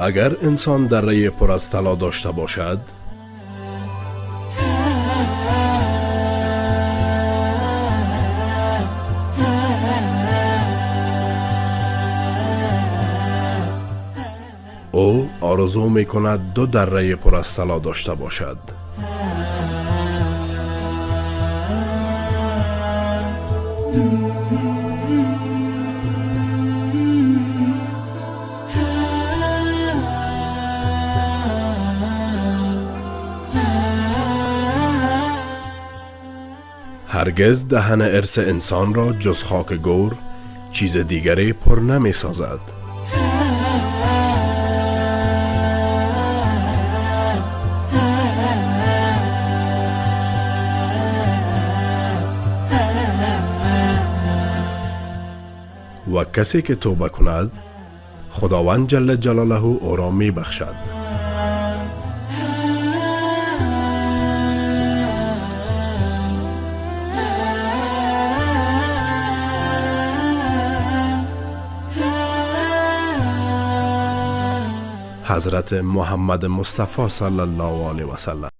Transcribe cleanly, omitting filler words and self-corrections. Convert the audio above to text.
Агар инсон дарраи пур аз тилло дошта бошад, ӯ орзу мекунад ду дарраи пур аз тилло дошта бошад. Ҳаргиз даҳани ирси инсонро ҷуз хоки гӯр чизи дигаре пур намесозад. Ва касе ки тавба кунад, Худованд ҷалла ҷалолаҳу ӯро мебахшад. Ҳазрати Муҳаммади Мустафо саллаллоҳу алайҳи васаллам.